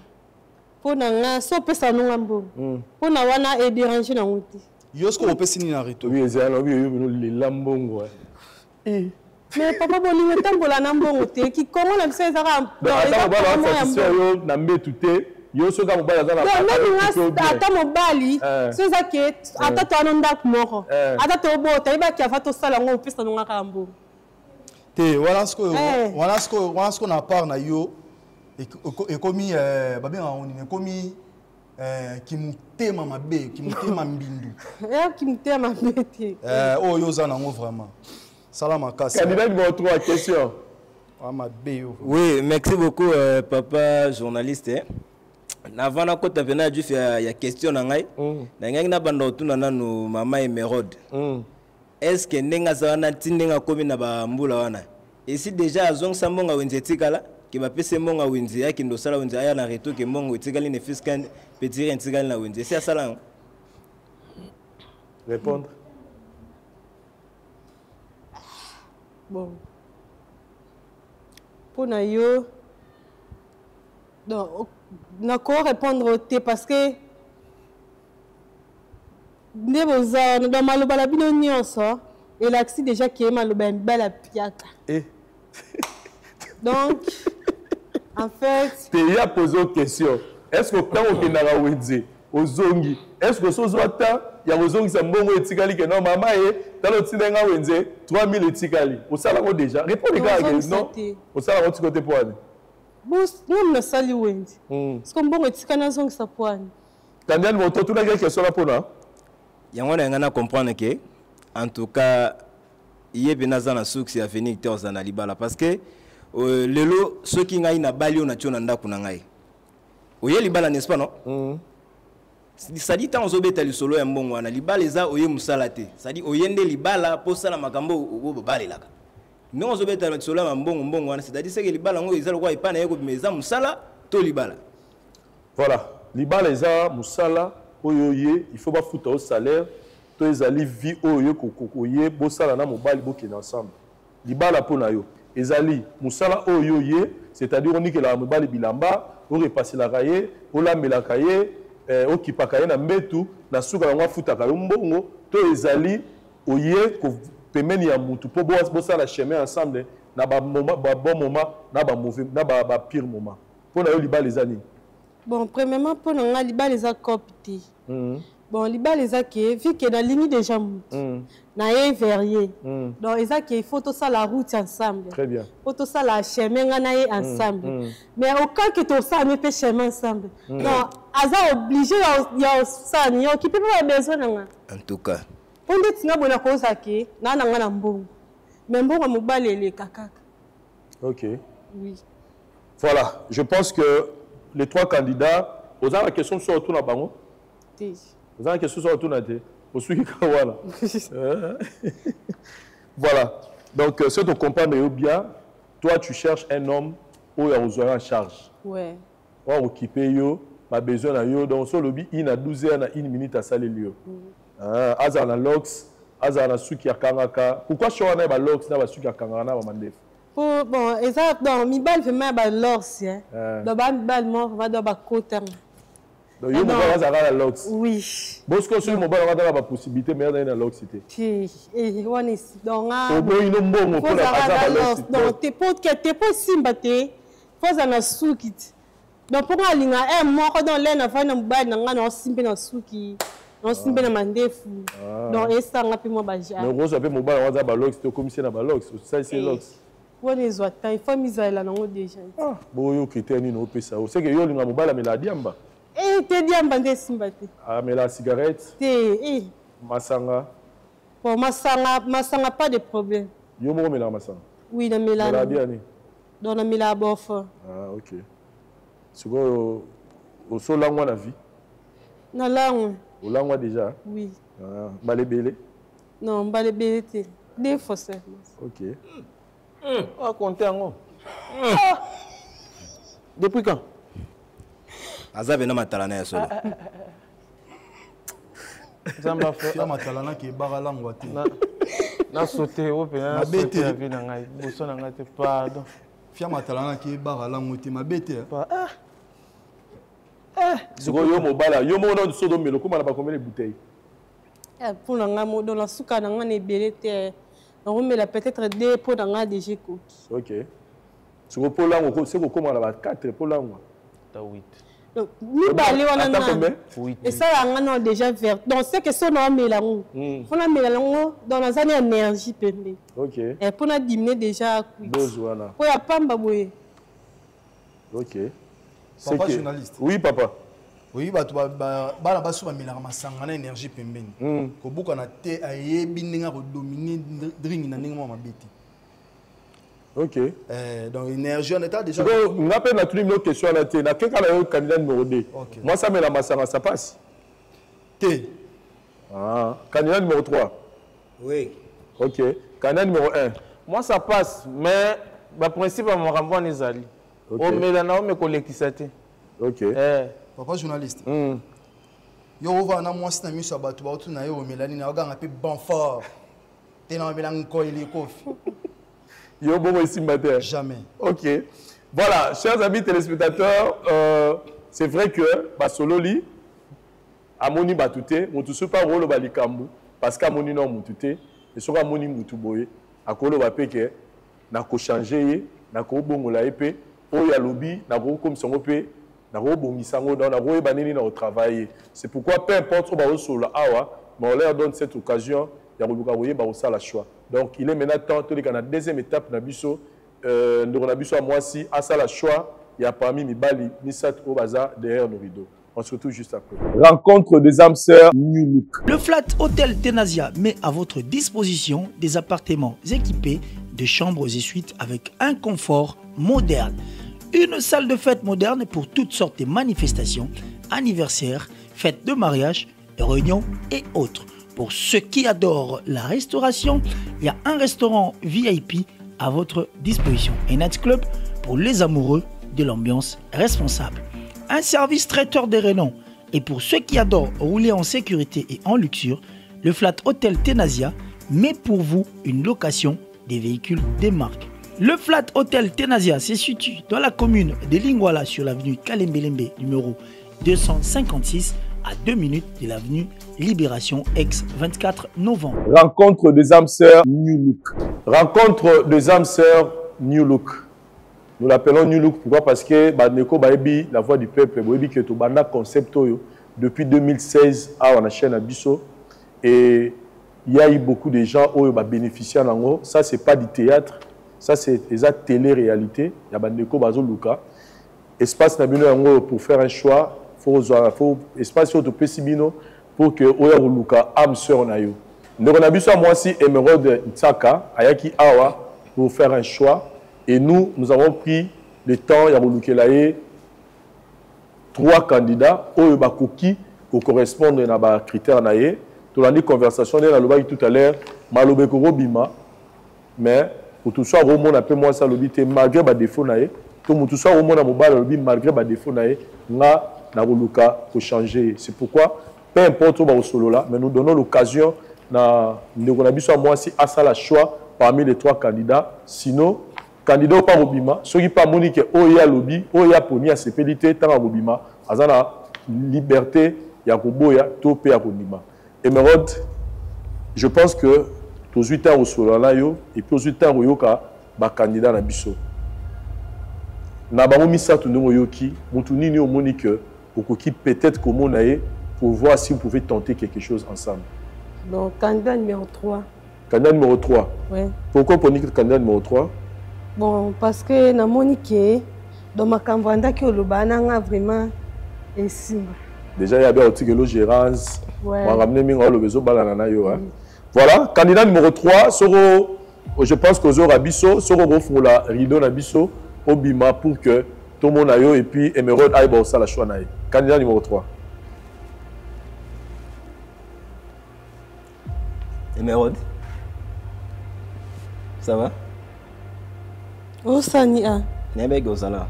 mpo na nga, so opesa nonga mbongo, mpo na wana edéranger nango te. Yo sikoyo opesi nini na retour? Oui, ezala na yo bino lela mbongo, eh. Mais papa, bolingo etambola na mbongo te. Kikongo na biso ezaka Donc, ata mobali asatisfaire yo na mbetu te, yo soki mobali aza na donc même ata mobali, so eza ke ata towana ndako moko, ata tobota, yebaki ava tosala yango, opesa nonga kaka mbongo. Te, wana sikoyo, wana sikoyo na part na yo ekomi babengaka yango nini, ekomi kimotema mabe, kimotema mbindu. Eya kimotema mabe te. Oyo oza nango vraiment sala makasi. Candidat numéro 3, question. Ah, mabe yo. Oui, merci beaucoup papa journaliste, eh. Avant nakota mpena ya juif ya question na ngai, nangaki nabanda kotuna nanu mama Emerode. Est ce que ndenge aza wana ti ndenge akomi na bambula wana, esi déjà azongisa mbongo ya wenze etikala, ke bapesi mbongo ya wenze, akende osala wenze, aya na retour ke mbongo etikali ne fût-ce qu'un petit rien etikali na wenze, esi asala yango? Répondre. Bon, mpo na yo, donc nako répondre te parce que nde boza wana, donc maloba na bino nyonso elakisi déjà ke maloba ya mibali apiaka. Donc en fait Te ya pose question: est ce que ntango okendaka wenze, ozongi, est ce que so ozwa temps ya kozongisa mbongo etikali, ke non mama ye tala otinda nga wenze 3000 etikali, osalango déjà? Répondre kaka ke non, osalango tiko te. Po wane Ngam nasali wenze, parce que mbongo etikali nazongisa po wane. Candidat numéro 3, tunaki question na mpona yango na ngai na comprendre ke en tout cas ye mpe naza na suksi ya avenir te ozala na libala, parce que lelo soki ngai nabali oyo natio na ndako na ngai, oye libala, n'est-ce pas? Non, c'est-à-dire ntango ozobeta lisolo ya mbongo wana, libala eza oye mosala te, c'est-à-dire oye nde libala mpo osala makambo oyo bobalelaka. Ndenge ozobeta lisolo ya mbongo mbongo wana, c'est-à-dire seke libala yango eza lokola epai na ye kobima, eza mosala to libala? Voilà, libala eza mosala oyo ye il faut bafuta yo salaire, to ezali vie oyo ye oye bosala na mobali, bokende ensemble? Libala mpo na yo ezali mosala oyo ye, c'est-à-dire onikelaka mobali bilamba, orepaselaka ye, olambelaka ye, okipaka ye na mbetu, na suka yango afutaka yo mbongo, to ezali oye pembeni ya mutu mpo bosala chemin ensemble na babon moment, na bamauvais, na bapire moment? Mpo na yo libala eza nini? Bon, premièrement, mpo na nga libala eza cope te. Bon, libala eza ke vu ke nalingi déjà mutu, naye vers ye, donc eza ke il faut tosala route ensemble. Très bien. Po tosala chemin nga na ye ensemble. Mais au cas ke tosala ne mpe chemin ensemble, donc aza obligé ya osala ya okipe mpe babesoin na nga. En tout cas. Mpo ndeti nga boye nakozala ke naa na nga na mbongo, mais mbongo ya mobali eleka kaka. Ok. Oui. Voilà, je pense que les trois candidats, oza na question mosusu otuna bango? Te. Oza na question mosusu otuna te? Osuki kaka wana. Voilà. Donc, si tu comprends bien, toi tu cherches un homme oyo akozwa yo en charge. Ouais. Oyo akokipe yo, ba besoin na yo. Donc, so olobi une à 12 heures na une minute asaleli yo. Ah, azala na locks, azala na suki akangaka. Pourquoi choix wana ya ba locks na ba suki akangaka na ba mandefu? Po bon, eza donc mibali vraiment ya ba locks, hein. Donc ba mibali moko vraiment donc bakotanga. Donc yo mobali azalaka na locks? Oui. Bosco soki mobali yango azalaka ba possibilité mais azali na locks te. Te, eh wana esi donc nga oboyi no mbongo mpo na aza ba locks. Donc te po te po simba te. Faut azala na suki te. Donc mpo nga alinga eh moko donc lene afandi na mobali na nga na osimbe na suki. Na osimbe na mandefu. Donc esanga mpe mwa ba ja. Mais okozwa mpe mobali yango aza ba locks te, okomisi ye na ba locks, osalisi ye locks. Wana ezwa temps, il faut mizalela nango déjà. Ah, boyo critère nini opesa yo? C'est que yo olinga mobali amela diamba? Eh, te diamba nde esimba te. Amela cigarette? Te, eh. Masanga? Bon, masanga, masanga pas de problème. Yo moko omelaka masanga? Oui, namela. Omelaka bien nini? Donc namelaka bofo. Ah, ok. Sikoyo osolangwa na vie? Nalangwa. Olangwa déjà? Oui. Ah, mbala ebele? Non, mbala ebele te. Deux fois seulement. Ok. On va compter yango. Depuis quand? Aza pena matala na ya solo. Nzambe afa. Fia matala na ke bara langwa te. Na sauter o pena na sauter ya vie na ngai. Boso na ngai te pardon. Fia matala na ke bara langwa te mabe te. Ah. Sikoyo yo mobala, yo moko na sodo melo koma na ba combien de bouteilles? Mpo na ngai modo na suka na ngai na ebele te. Nakomela peut-être deux mpo na ngai déjà ekoki. Ok. Sikoyo mpo langwa, se kokoma na ba 4 mpo langwa. Ta 8. Donc, mibale wana Ata na combien? Esalaka nga na déjà vert. Donc c'est que so naomela yango, fo namela yango, donc naza na énergie pembe. Ok. Mpo na diminuer déjà cuite. Dose wana. Mpo ya pamba boye. Ok. Papa journaliste. Oui papa. Oui, bato bana baso bamelaka masanga na énergie pembeni. Kobukana te, ayebi ndenge akodomine drink na ndenge mwa mabe te. Ok. Donc énergie on était déjà. Donc nga pe na tuni bino question wana te, na keka na yo candidat numéro 2. Ok. Moi ça mela masanga ça passe. Te. Ah, candidat numéro 3. Oui. Ok. Candidat numéro 1. Moi ça passe, mais ba principe ya makambo wana ezali. Ok. Omela na ome kolekisa te. Ok. Papa journaliste. Yo ova na mwasi na miso ya bato baotu na yo omela nini, oganga pe bon fort. Te na omela nkoili kofi. Yo bongo esimba te. Jamais. Ok. Voilà, chers amis téléspectateurs, c'est vrai que basololi amoni batu te, mutu soki akoloba likambo parce que amoni na mutu te, et soki amoni mutu boye, akoloba pe ke nako changer ye, nakobongola ye pe oyo alobi, nakokomisa yango pe, nakobongisa yango, donc nakoyeba nini na kotravailler. C'est pourquoi peu importe oyo bazosolola awa, mais on leur donne cette occasion ya koluka koyeba kosala choix. Donc il est maintenant temps toleka na deuxième étape na biso, ndeko na biso ya mwasi asala choix ya parmi mibali misato oyo baza derrière nos rideaux. On se retrouve juste après. Rencontre des âmes sœurs New Look. Le Flat Hotel Tenasia met à votre disposition des appartements équipés de chambres et suites avec un confort moderne. Une salle de fête moderne pour toutes sortes de manifestations, anniversaires, fêtes de mariage, réunions et autres. Pour ceux qui adorent la restauration, il y a un restaurant VIP à votre disposition. Un nightclub pour les amoureux de l'ambiance responsable. Un service traiteur de renom. Et pour ceux qui adorent rouler en sécurité et en luxure, le Flat Hotel Tenasia met pour vous une location des véhicules des marques. Le Flat Hotel Tenasia se situe dans la commune de Lingwala sur l'avenue Kalembelembe numéro 256 à 2 minutes de l'avenue Libération ex 24 novembre. Rencontre des âmes sœurs New Look. Rencontre des âmes sœurs New Look. Nous l'appelons New Look pourquoi? Parce que Bandeko Baebi, la voix du peuple, Baebi que Tobanda concept oyo depuis 2016 à la chaîne Abisso et il y a eu beaucoup de gens oyo ba bénéficier en gros. Ça c'est pas du théâtre, ça c'est eza télé-réalité. Il y a Bandeko Bazo Luka. Espace na bino yango pour faire un choix, faut espace oyo topesi bino pour que oya koluka âme sœur na yo. Ndeko na biso ya mwasi Emeraude Nsaka ayaki awa pour faire un choix et nous, nous avons pris le temps ya kolukela ye trois candidats oyo bakoki kocorrespondre na bacritère na ye. Tolandi conversation nde nalobaki tout à l'heure, maloba ekokobima, mais moto mosusu akomona mpe mwasi alobi te malgré badéfaut na ye, to moto mosusu akomona mobali alobi malgré badéfaut na ye, nga nakoluka kochanger ye. C'est pourquoi peu importe oyo bakosolola, mais nous donnons l'occasion na ndeko na biso ya mwasi asala choix parmi les trois candidats. Sinon candidat oyo mpe akobima, soki mpe amoni ke oyo ye alobi, oyo ye aponi asepeli te, ntango akobima aza na liberté ya koboya to mpe ya kondima. Emeraude, je pense que tozwi ntango kosolola na yo et puis ozwi ntango koyoka bacandidat na biso na bango misato. Ndenge oyoki, motu nini omoni ke okoki peut-être komona ye pour voir si vous pouvez tenter quelque chose ensemble? Donc, candidat numéro 3. Candidat numéro 3? Oui. Pourquoi oponi candidat numéro 3? Bon, parce que namoni ke dans makambo andaki oloba na nga vraiment esimba. Déjà ya bien otikelo gérance, makambo nde mingi oloba ezobalana na yo. Voilà, candidat numéro 3, soko je pense qu'ozora biso, soko okofungola rideau na biso, obima pour que tomona yo et puis Emeraude ayeba kosala choix na ye. Candidat numéro 3. Emeraude, ça va? Osani a. Nayebaki ozala.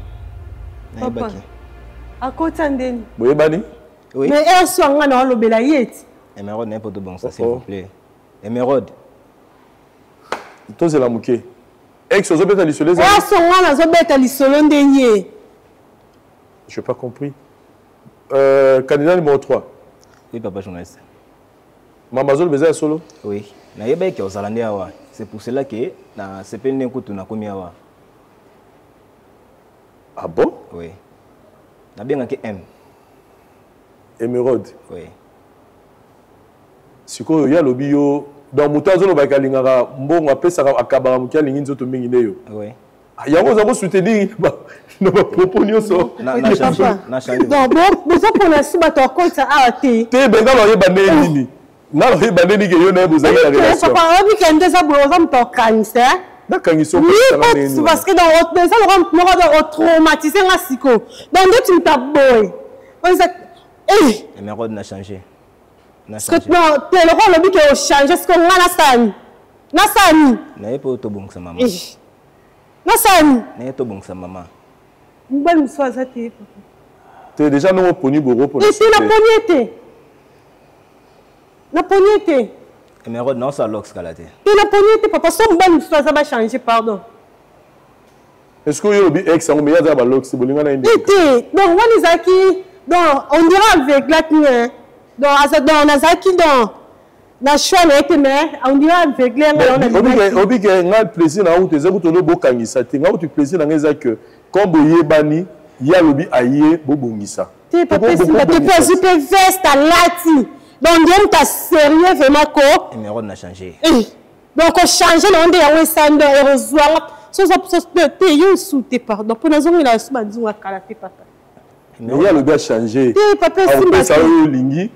Nayebaki. Akota ndeni. Boyebani? Oui. Mais heure so nga na olobela ye ti. Emeraude, n'importe bon ça, s'il vous plaît. Emeraude. Tozela moke. Ex ozobeta lisolo eza. Heure so nga nazobeta lisolo ndenge. Je n'ai pas compris. Candidat numéro 3. Oui, papa journaliste. Mama azoloba eza ya solo? Oui. Nayebaki ozala nde awa. C'est pour cela que nasepeli nde kutu nakomi awa. Ah bon? Oui. Nabengaki M. Emeraude. Oui. Sikoyo ye alobi yo, donc moto azolobaki alingaka mbongo, apesaka, akabaka moke, alingi nzoto mingi nde yo. Oui. Yango oza kosoutenir na bapropos nyonso. Donc bozopona su bato akotisa awa te. Te, me nga naoyeba nde nini, nga naoyeba nde nini ke yo na ye bozali na relation. Papa, oyebi ke nde eza boye, oza moto akanisa. Nakangisa? Oui, parce que donc eza lokola moto moko donc otraumatise nga sikoyo. Donc ndeti moto aboye oza. Emeraude, na changé. Non, te, lokola olobi ke ochange, sikoyo nga nasani nasani? Naye mpo tobongisa mama. Nasani? Naye tobongisa mama. Mobali mosusu aza te, papa. Te, déjà ndenge oponi boro. Ete naponi ye te, naponi ye te. Emeraude, naosala lox kala te. Te, naponi ye te, papa. So mobali mosusu aza, bachange, pardon. Est ce que oyo olobi ex yango, mais ye aza na balox, bolinga na ye nde? Te, donc wana ezalaki, donc on dirait aveuglaki, donc aza, donc nazalaki, donc na choix na ye te, mais on dirait aveugle nga. Obi ke nga plaisir na kutu eza kutu olo bokangisa te. Nga kutu plaisir na nga eza que comme boyebani, ye alobi aye bobongisa. Te, papa, esimba te mpe azwi mpe veste alati, donc ndiye moto asérieux vraiment ko. Emeraude, na changé. Donc ochange na yo nde yango esali, donc ekozwanga te yo osu te, pardon, mpo nazongela su banzunga kala te, papa. Mais ye alobi achange. Te, papa, esimba. Akopesa oyo olingi.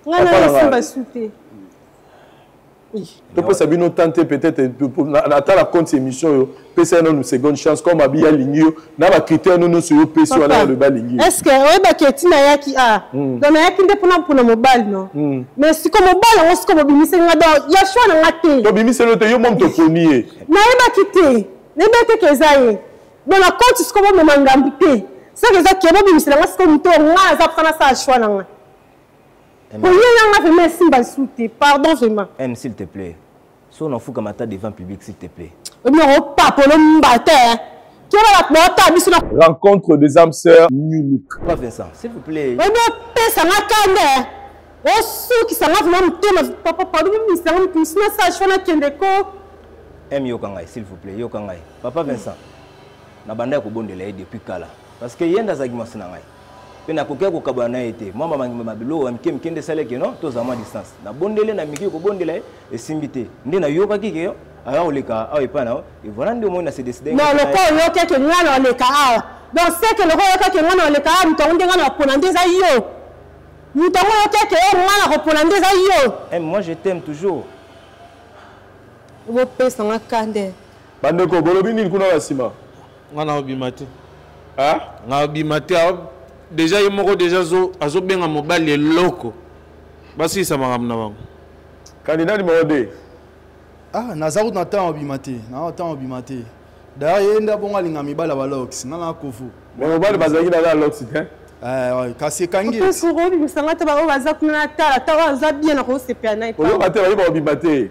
Ngai na esimba su te. Topesa bino temps te, peut-être ata na compte émission oyo, pesa ye nanu seconde chance. Comme abi alingi yo na bacritère no nyonso yo opesi wana, alobi alingi yo. Est ce que oyebaki eti nayaki a, donc nayaki nde mpona mobali no, mais siko mobali yango siko bobimiseli nga, donc ya choix na nga te. Tobimiseli yo te, yo mo moto oponi ye. Nayebaki te, nayebaki te ke eza ye. Donc na compte siko bomema ngambu te, soki eza ke bobimisela nga siko moto nga aza mposa nasala choix na nga, koye nanga vraiment esimba lisusu te, pardon vraiment. M, s'il te plaît, so nafukama ata devant public, s'il te plaît. Obi opapolo mbata keba, bato baotala biso na Rencontre des âmes sœurs New Look. Papa Vincent, s'il vous plaît. Obi opesanga kanda, osukisanga vraiment motema, papa, pardon, bobimisanga moto mosu nasala choix, nakende ko. M, yoka ngai, s'il vous plaît, yoka ngai. Papa Vincent, na banda ya kobondela ye depuis kala, parce que ye nde azalaki mwasi na ngai mpe nakoki kokabwana na ye te. Mwa mamangima biloko ya mike mike nde esalaki no tozala mwa distance. Nabondeli na miki kobondela ye, esimbi te. Nde nayokaki ke aya koleka awa epai na yo, et voilà nde omoni na se décide. Non, lokola oyoki eke nga na oleka awa, donc c'est que lokola oyokaki nga na oleka awa, moto yango nde nga na opona nde eza yo. Moto yango oyoki eke yo nga na kopona nde eza yo. Eh, moi je t'aime toujours. Bopesa nga kande. Bandeko bolobi nini kuna na nsima? Nga na obima te. Ah? Nga obima te. Déjà ye moko déjà azobenga mobali eloko. Basilisa makambo na bango. Candidat numéro 2. Ah, naza kutu na ntango obima te. Na ntango obima te. D'ailleurs ye nde abongo alinga mibali ya balox. Nga na kofu. Mais mobali bazalaki na lox te. Eh, kasi ekangi. Obimisa nga te baoyo baza kuna natala ata oyo aza bien nakosepela na ye. Oyoka te bayebi bakobima te.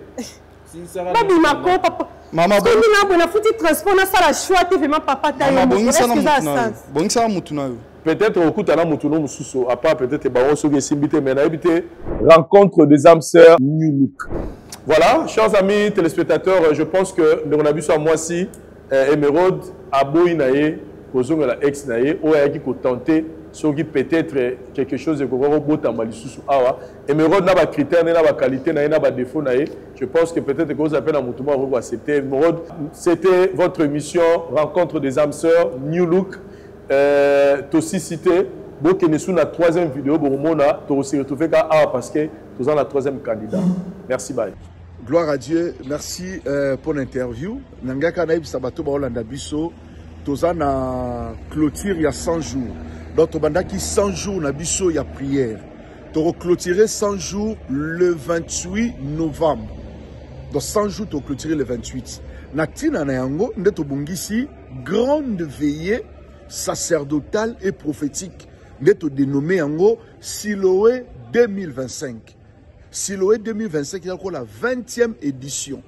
Babima ko papa. Mama soki na boye nafuti transport nasala choix te vraiment papa ta yo bongisa na mutu na yo. Peut-être okuta na mutu no mosusu à part peut-être bango soki esimbi te mais nayebi te. Rencontre des âmes sœurs New Look. Voilà, chers amis téléspectateurs, je pense que ndeko na biso ya mwasi eh, Emeraude aboyi na ye kozongela ex na ye oyo ayaki kotente soki peut-être quelque chose ekoka kobotama lisusu awa. Emeraude na ba critères na ba qualité na ye na ba défaut na ye, je pense que peut-être ekozala mpe na motu moko akoki koaccepter. Emeraude, c'était votre émission Rencontre des âmes sœurs New Look. Euh, tosisi te bokende su na troisième vidéo bokomona tokose retrouve ka awa parce que toza na troisième candidat. Merci, bye. Gloire à Dieu, merci euh, pour l'interview. Nangaka nayebisa bato baolanda biso toza na clôture ya 100 jours. Donc tobandaki 100 jours na biso ya prière. Tokoclôturer 100 jours le 28 novembre. Donc 100 jours toclôturer le 28. Na tina na yango nde tobongisi grande veillée sacerdotale et prophétique nde todénommé yango Siloé 2025. Siloé 2025 eza lokola 20e édition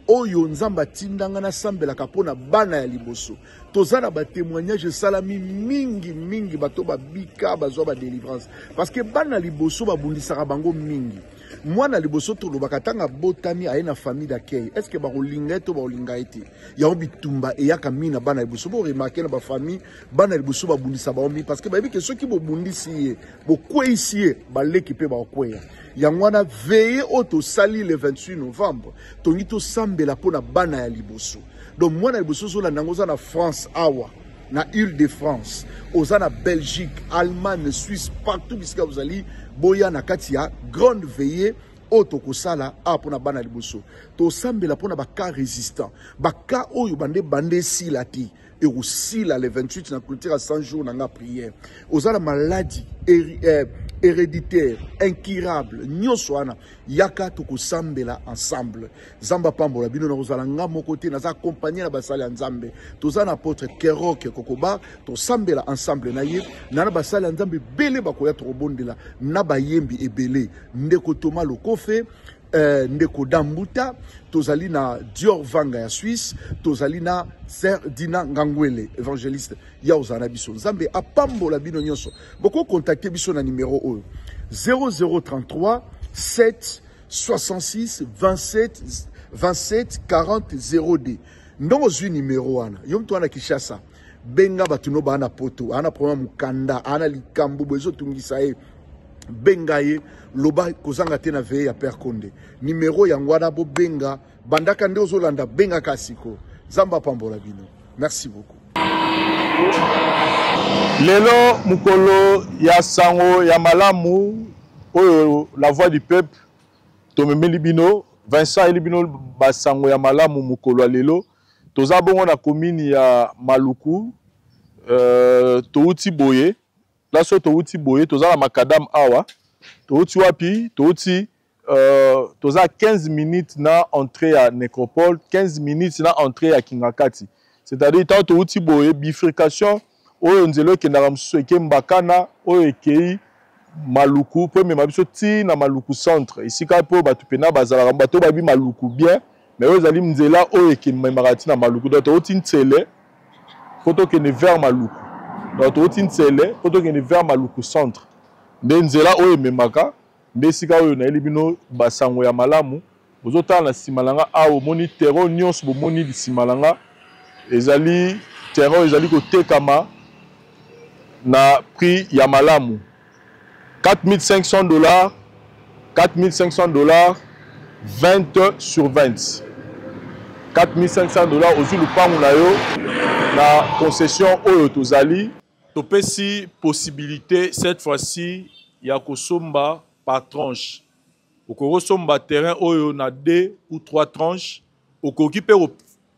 oyo Nzambe atindanga nasambelaka mpo na bana ya liboso. Toza na batémoignage esalami mingi mingi, bato babika bazwa ba délivrance parce que bana liboso babundisaka bango mingi. Mwana liboso tolobaka ntango abotami aye na famille d'accueil, est-ce que bakolinga ye to bakolinga ye te? Yango bitumba eyaka mingi na bana liboso. Bo remarquer na ba famille bana liboso babundisa bango mingi parce que bayebi ke soki bobundisi ye, bokweyisi ye, baleki mpe bakokweya. Yango wana veille oyo tosali le 28 novembre, tongi tosambela mpo na bana ya liboso. Donc mwana liboso ozolanda yango, oza na France awa, na Île-de-France, oza na Belgique, Allemagne, Suisse, partout bisika bozali, boya na kati ya grande veillée oyo tokosala awa mpo na bana liboso. Tosambela mpo na ba cas résistants, ba cas oyo bande bande esila te, ekosila le 28 na clôture ya 100 jours na nga prière. Oza na maladie héréditaire, incurable, nyonso wana yaka tokosambela ensemble. Nzambe apambola bino. Na kozala nga moko te, naza accompagné na basali ya Nzambe. Toza na apôtre Kerok Kokoba, tosambela ensemble na ye, na basali ya Nzambe ebele bakoya, tokobondela na bayembi ebele, ndeko Thomas Lokofe, ndeko Dambuta, tozali na Dior Vanga ya Suisse, tozali na Sœur Dina Ngangwele, évangéliste ya ozala na biso. Nzambe apambola bino nyonso. Boko contacter biso na numéro oyo 0033 7 66 27 27 40 02. Ndongo ozwi numéro wana, yo moto wana Kinshasa, benga bato no baa na poto, aa na problème mokanda, aa na likambo boye ezotungisa ye, benga ye, loba kozanga te na veille ya Père Konde. Numéro yango wana, bobenga bandaka nde ozolanda, bengaka siko. Nzambe apambola bino. Merci beaucoup. Lelo mokolo ya sango ya malamu oyo la voix du peuple tomemeli bino. Vincent ayeli bino basango ya malamu mokolo ya lelo. Toza bongo na commune ya Maluku. Touti boye place oyo, touti boye, toza na makadam awa. Touti wapi? Touti toza 15 minutes na entrée ya nécropole, 15 minutes na entrée ya Kingakati. C'est-à-dire ntango touti boye, bifurcation oyo nzela ekendaka mosusu eke Mbakana, oyo ekei Maluku mpo emema biso ti na Maluku centre, esika mpo bato mpena bazalaka, bato bayebi Maluku bien. Mais oyo ezali nzela oyo ekememaka ti na Maluku. Donc touti Ntsele mpo tokende vers Maluku. Donc touti Ntsele mpo tokende vers Maluku centre, nde nzela oyo ememaka, nde esika oyo nayeli bino basango ya malamu. Bozotala na nsima na nga awa, omoni terrain nyonso bomoni nsima na nga, ezali terrain ezali kotekama na prix ya malamu, 4500 $, 4500 $, 20 sur 20. 4500 $, ozwi lupangu na yo na concession oyo tozali. Topesi possibilité cette fois-ci. ya kosomba par tranche. Okoki kosomba terrain oyo na 2 ou 3 tranches, okoki mpe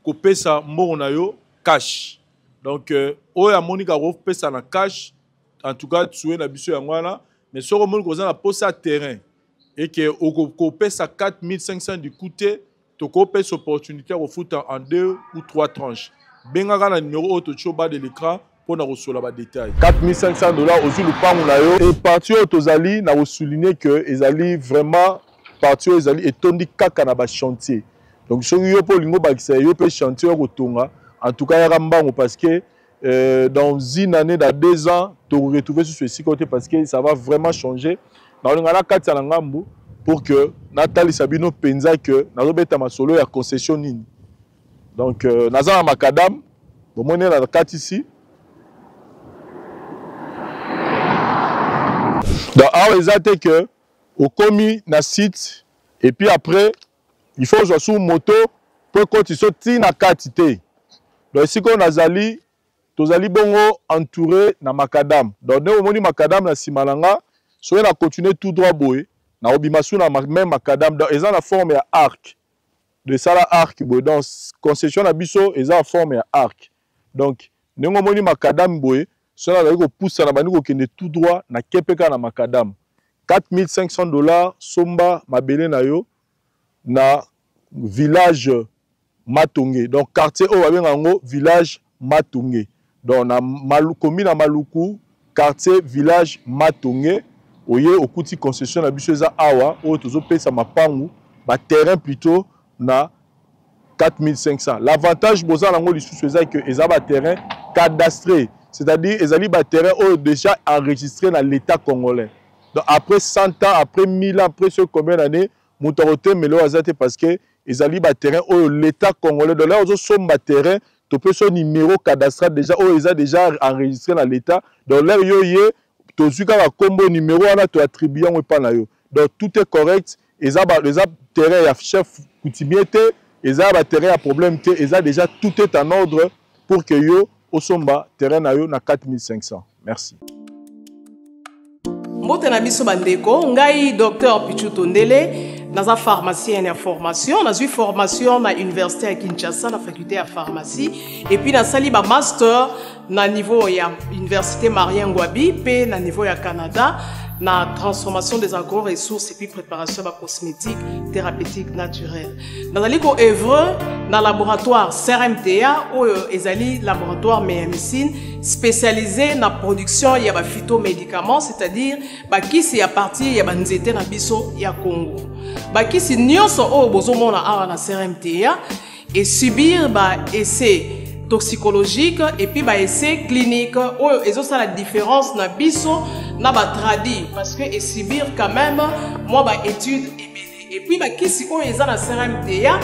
kopesa mbongo na yo cash. Donc euh, oyo amoni kaka kopesa na cash, en tout cas souhait na biso yango wana, mais soki omoni koza na posa ya terrain et que okopesa 4500 du coup te, tokopesa opportunité ya kofuta en deux ou trois tranches. Bengaka na numéro oyo totie au bas de l'écran mpo na kosola ba détails. 4500 dollars ozwi lupangu na yo. Et partie oyo tozali na kosouligne que ezali vraiment partie oyo ezali etondi kaka na ba chantier. Donc soki yo mpe olingi obakisa yo mpe chantier oyo kotonga, en tout cas yaka mbangu parce que euh, dans une année, dans deux ans, tu retrouver sur ce côté parce que ça va vraiment changer. Naolinga na kati na ngambu pour que natalisa bino penza que nazobeta masolo ya concession nini. Donc euh, naza na macadam, bomoni na kati ici. Donc awa eza te que okomi na site et puis après il faut ozwa su moto mpo ekotisa ti na kati te. Donc esika oyo nazali, tozali bongo entouré na macadam. Donc ndenge omoni macadam na nsima na nga, soki na continuer tout droit boye, nakobima su na même macadam. Donc eza na forme ya arc. Donc esala arc boye. Donc concession na biso eza na forme ya arc. Donc ndenge omoni macadam boye, soki nazali kopusa na bandi kokende tout droit, na kepe kaka na macadam. 4500 dollars somba mabele na yo na village Matonge. Donc quartier oyo babenga yango village Matonge. Donc na Malu, commune ya Maluku, quartier village Matonge, oye okuti concession na biso eza awa oyo tozopesa mapangu ba terrain plutôt na 4500. L'avantage boza nango lisusu eza que eza ba terrain cadastré, c'est-à-dire ezali ba terrain oyo déjà enregistré na l'État congolais. Donc après 100 ans, après 1000 ans, après ce combien d'années, moto akotemela oyo aza te parce que ezali ba terrain oyo l'État congolais. Donc là ozosomba terrain, topesi yo numéro cadastral déjà oyo eza déjà enregistré na l'État. Donc là yo ye tozwi kaka kombo numéro wana to attribue yango epa na yo. Donc tout est correct, eza ba eza terrain ya chef coutumier te, eza ba terrain ya problème te, eza déjà tout est en ordre pour que yo osomba terrain na yo na 4500. Merci. Mbote na biso bandeko, ngai Docteur Pichu Tondele, naza pharmacienne ya formation, nazwi formation na université ya Kinshasa na faculté ya pharmacie et puis nasali ba master na niveau ya université Marien Ngouabi pe na niveau ya Canada na transformation des agro-ressources et puis préparation ba cosmétiques thérapeutiques naturelles. Nazali ko œuvre na laboratoire CRMTA oyo ezali laboratoire médecine spécialisé na production ya ba phytomédicaments, c'est-à-dire ba kisi ya partir ya ba nzete na biso ya Congo. Ba kisi nyonso oyo bozomona awa na CRMTA et subir ba essais toxicologique et puis ba essais clinique oyo ezosala différence na biso na ba tradi parce que et subir quand même moi ba études ebele. Et puis ba kisi oyo eza na CRMTA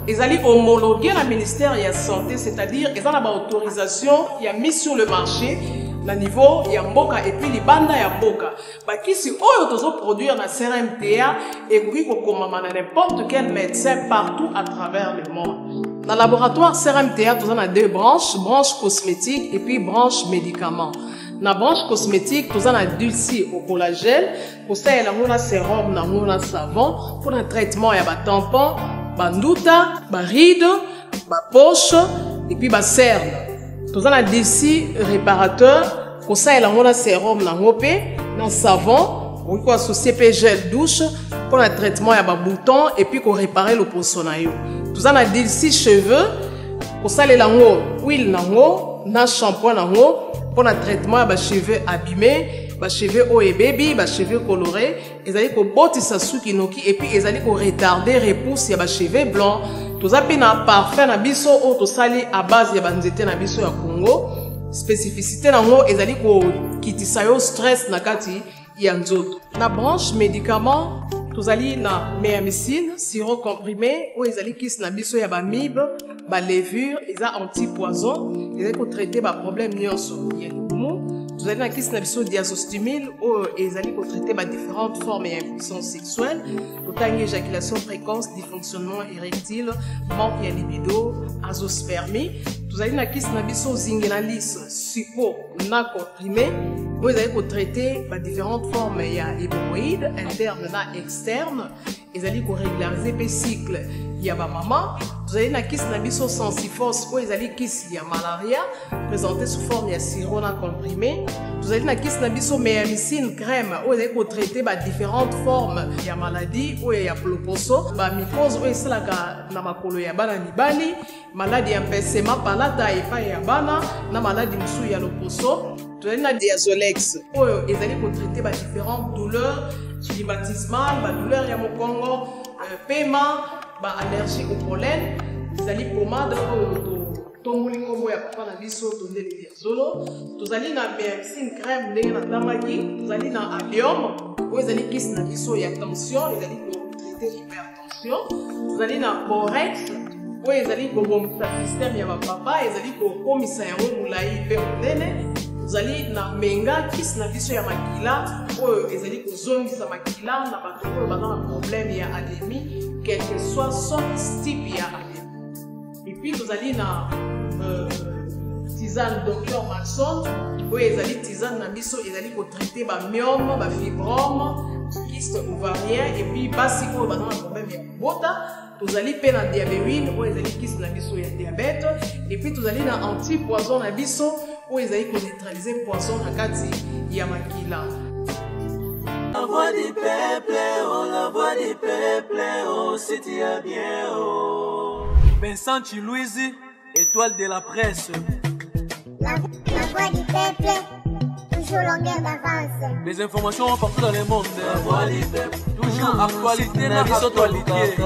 ezali homologué na ministère ya santé, c'est-à-dire eza na ba autorisation ya mise sur le marché na niveau ya mboka et puis libanda ya mboka. Ba kisi oyo tozo produire na CRMTA ekoki kokomama na n'importe quel médecin partout à travers le monde. Na laboratoire CRMTA toza na deux branches, branche cosmétique et puis branche médicament. Na branche cosmétique toza na Dulci au collagène, kosalela yango na serum na yango na savon mpo na traitement ya batampon, banduta, baride, bapoche et puis bacerne. Toza na Dulci réparateur, kosalela yango na serum na yango mpe na savon, okoki koassocie mpe gel douche mpo na traitement ya babouton et puis korépare loposo na yo. Toza na Dulci cheveux, kosalela yango huile na yango na shampoing na yango mpo na traitement ya bacheveux abîmés, ba cheveux oyo ebebi, ba cheveux colorés, ezali kobotisa suki noki et puis ezali ko retarder repousse ya ba cheveux blancs. Toza pe na parfum na biso oyo tosali à base ya ba nzete na biso ya Congo. Spécificité nango ezali kokitisa yo stress na kati ya nzoto. Na branche médicament tozali na meamicine sirop comprimé oyo ezali kisi na biso ya ba mibe, ba levure, eza anti-poison, ezali ko traiter ba problème nyonso ya libumu. Tozali na kisi na biso diazostimile oyo ezali kotraite ba différentes formes ya impuissance sexuelle. Totangi éjaculation précoce, dysfonctionnement érectile, manque ya libido, azospermie. Tozali na kisi na biso zingenalis suppo na comprimé oyo ezali kotraite ba différentes formes ya hémorroïde interne na externe, ezali korégulariser mpe cycle ya bamama. Tozali na kisi na biso sensifos oyo ezali kisi ya malaria, présenté sous forme ya sirop na comprimé. Tozali na kisi na biso meamicine crème oyo ezali kotraite ba différentes formes ya maladie oyo ya ploposo, bamicose oyo esalaka na makolo ya bana mibali, maladi ya mpesema palata epai ya bana na maladi mosusu ya loposo. Tozali na diazolex oyo ezali kotraite ba différentes douleurs rhumatismales, ba douleur ya mokongo, pema, ba allergie au pollen. Ezali pomade oyo totomboli nkombo ya papa na biso Tondele Diazolo. Tozali na meamicine crème ndenge natangaki. Tozali na allium oyo ezali kisi na biso ya tension, ezali kotraite hypertension. Tozali na borex oyo ezali kobongisa système ya bapapa, ezali kokomisa yango molai mpe monene. Tozali na menga, kisi na biso ya makila oyo ezali kozongisa makila na bato oyo baza na problème ya anémie, quel que soit sorte type ya anémie. Et puis tozali na tisane Dr Maxon oyo ezali tisane na biso ezali kotraite bamyome, bafibrome, kyste ovarien et puis basi oyo baza na problème ya kobota. Tozali mpe na diabewine oyo ezali kisi na biso ya diabète. Et puis tozali na antipoison na biso oyo ezali koneutraliser poison na kati ya makila. La voix du peuple, oh la voix du peuple, oh si tu as bien, oh. Vincent Chilouizi, étoile de la presse. La voix du peuple, toujours longueur d'avance. Les informations partout dans le monde. La voix du peuple, toujours actualité, na actualité.